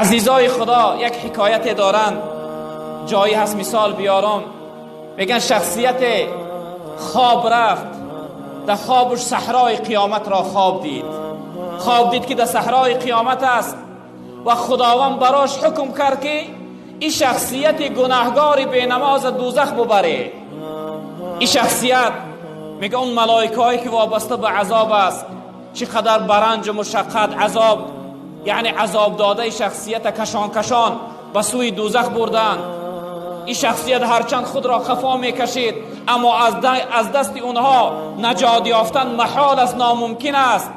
Азизои Худо, як ҳикояте доранд, ҷое ҳаст мисол биёрам. Меган шахсият хоб рафт, дар хобаш саҳрои қиёмат ро хоб дид. Хоб дид ки дар саҳрои қиёмат аст ва Худованд барош ҳукм кард ки ин шахсияти гунаҳгори бенамоз дӯзах бубаре. Ин шахсият мега он малоикаҳое ки вобаста ба азоб аст, чӣ қадар баранҷу мушаққат азоб, яъне азоб додаи шахсията кашон кашон ба сӯи дӯзах бурданд. Ин шахсият ҳарчанд худро хафо мекашид, аммо аз дасти онҳо наҷот ёфтан маҳол аст, номумкин аст.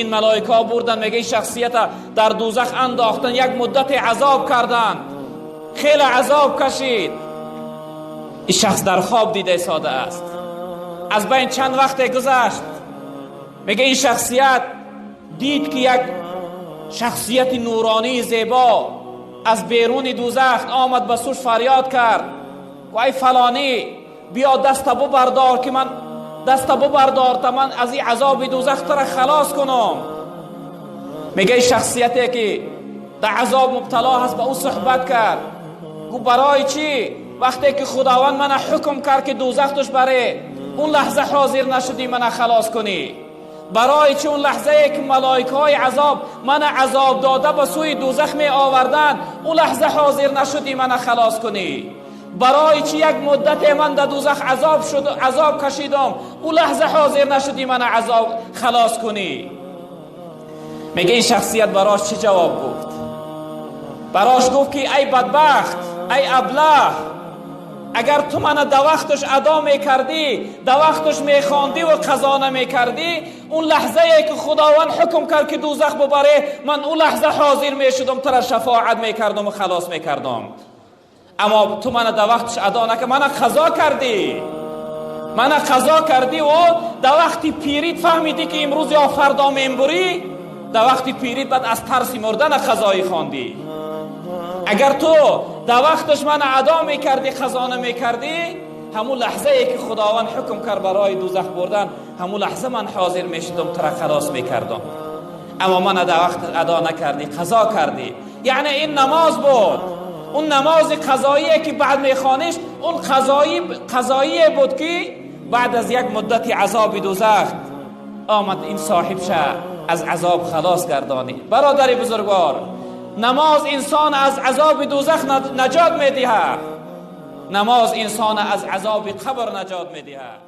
Ин малоикаҳо бурданд, мега ин шахсията дар дӯзах андохтан, як муддате азоб карданд, хеле азоб кашид. Ин шахс дар хоб дида сода аст. Аз байн чанд вақте гузашт, мега ин шахсият дид ки як шахсияти нуронии зебо аз беруни дӯзах омад, ба сӯш фарёд кард: ай фалонӣ, биё даста бубардор ки ман даста бубардор та ман аз ин азоби дӯзах тура халос кунам. Мега ин шахсияте ки дар азоб мубтало ҳаст ба ӯ суҳбат кард, гуфт: барои чӣ вақте ки Худованд мана ҳукм кард ки дӯзах туш баре, он лаҳза ҳозир нашудӣ мана халос кунӣ? Барои чӣ он лаҳзае ки малоикаҳои азоб мана азоб дода ба сӯи дӯзах меоварданд, он лаҳза ҳозир нашудӣ мана халос кунӣ? Барои чӣ як муддате ман дар дӯзах азоб шуд, азоб кашидам, он лаҳза ҳозир нашудӣ мана азоб халос кунӣ? Мега ин шахсият барош чӣ ҷавоб гуфт? Барош гуфт ки ай бадбахт, ай аблаҳ, агар ту мана да вақташ адо мекардӣ, да вақташ мехондӣ ва қазо намекардӣ, он лаҳзае ки Худованд ҳукм кард ки дӯзах бубаре, ман он лаҳза ҳозир мешудам, тура шафоат мекардам ва халос мекардам. Аммо ту мана да вақташ адо накард, мана қазо кардӣ, мана қазо кардӣ ва да вақти пирит фаҳмидӣ ки имрӯз ё фардо мембурӣ, да вақти пирит баъд аз тарси мурдана қазоӣ хондӣ. Агар ту дар вақташ мана адо мекардӣ, қазо намекардӣ, ҳамун лаҳзае ки Худованд ҳукм кард барои дӯзах бурдан, ҳамун лаҳза ман ҳозир мешудам, тура халос мекардам. Аммо мана дар вақт адо накардӣ, қазо кардӣ. Яъне ин намоз буд, он намози қазоие ки баъд мехониш, он қазоие буд ки баъд аз як муддати азоби дӯзах омад, ин соҳибша аз азоб халос гардонид. Бародари бузургвор, намоз инсон аз азоби дӯзах наҷот медиҳад, намоз инсон аз азоби қабр наҷот медиҳад.